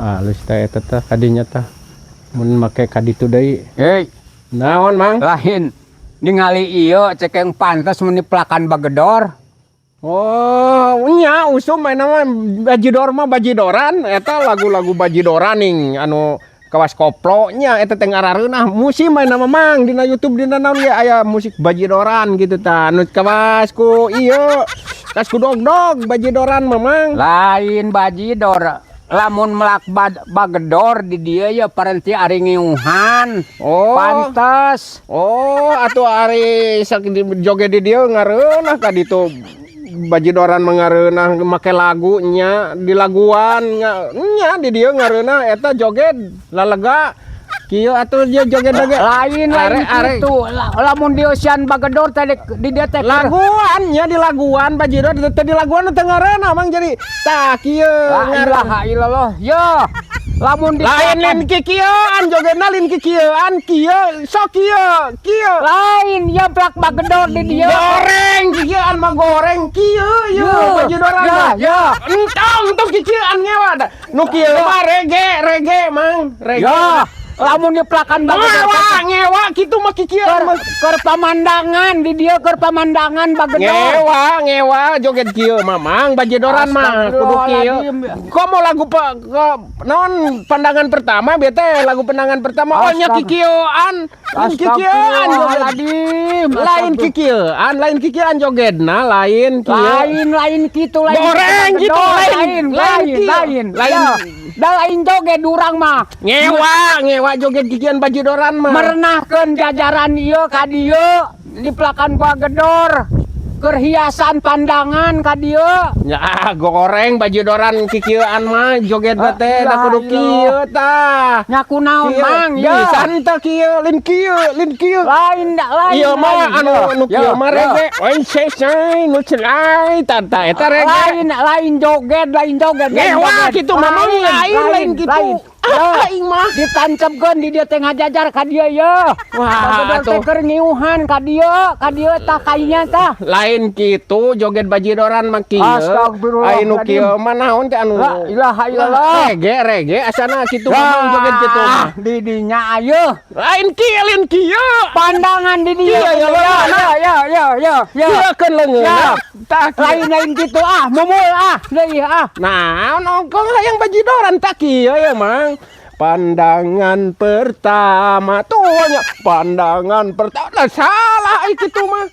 Halus teh eta teh kadinya teh. Mun make kaditu deui. Hei, Naon, Mang? Lain ningali ieu cekeng pantas mun dipelakan bagedor. Oh, nya usum main mah bajidor mah bajidoran eta lagu-lagu bajidoran ning anu kawas koplo nya eta teh ngarareunah musim main nama, Mang, dina YouTube, dina naon ge aya musik bajidoran gitu tah, anu kawas ku ieu kas ku dog-dog bajidoran mah, Mang. Lain bajidor. Lamun melak bagedor di dieu ya parenti ari ngiuhan. Oh. Pantes. Oh, atuh ari sak di joget di dieu ngareunah ka ditu bajidoran mah ngareunah make lagu nya di laguan nya, nya di dieu ngareunah eta joget lalega kieu atuh dia joget joget. Lain lain Are, are. Kitu. Lamun dieusian bagedor tadi di dieu teh Laguan nya di laguan bajidor teh di laguan teh ngareunah, Mang, jadi tah kieu. La ngareunah. ilaha illallah. Yo. Lamun di Lain lain kikieuan jogetna, lain kikieuan kieu sok kieu kieu. Lain ya plak bagedor di dieu. Goreng kikieuan mah goreng kieu ye Yo. bajidoran Ya, mah. ya. Entong entong kikieuan ngewa da. Nu kieu mah reggae reggae, Mang, reggae. Ya, lamun diplakan bagedor Ngewa ngewa kitu mah kikieuan keur mah. Keur pamandangan di dieu, keur pamandangan bagedor. Ngewa ngewa joget kieu mah, Mang, bajidoran mah kudu kieu. Astagfirullahaladzim. Kok mau lagu pak ke naon pandangan pertama bete lagu pandangan pertama oh nya Astag- kikieuan lain kikieuan joget. Astagfirullahaladzim. Lain kikieuan, lain kikieuan jogetna, lain kieu. Lain lain kitu, lain Goreng kitu, gitu, lain, lain lain lain kieu. Lain Lain. Ya. Da lain joget urang mah. Ngewa ngewa joget kikieuan bajidoran mah. Merenahkeun jajaran ieu ka dieu diplakan bagedor keur hiasan pandangan ka dieu. Ya goreng bajidoran kikieuan mah joget Ah, teh da kudu ilaha kieu tah. Nya kunaon, Kieu. Mang, ya? Bisa teu kieu, lain kieu, lain kieu. Lain da lain. Iya mah lain. anu Ya, anu ya, kieu mah ya. reggae. Oi sesai nu celai tah eta reggae. Lain lain joget, lain joget, lain Ngewa joget. kitu mah, Mang, lain lain kitu. Lain. Ah, aing mah. Ditancapkeun di dieu teh ngajajar ka dieu ye. Wah, Bagedor teh atuh. keur ngiuhan ka dieu tah kainya tah. Lain kitu joget bajidoran mah kieu. Astagfirullahaladzim. Ai nu kieu mah naon teh anu? La ilaha illallah. Reggae reggae asana kitu mah, Mang, joget kitu mah. Di dinya ayeuna. Lain kieu, lain kieu. Pandangan di dieu. Iya, ya, ya, ya, ya, ya, ya, ya. Kieu keun leungeun. Ya. Tah kieu. Lain lain kitu ah, mumul ah, deui ah. Nah, nongkrong hayang bajidoran tak kieu ya, Mang. Pandangan pertama tuh nya, pandangan pertama. Lah, salah ai kitu mah.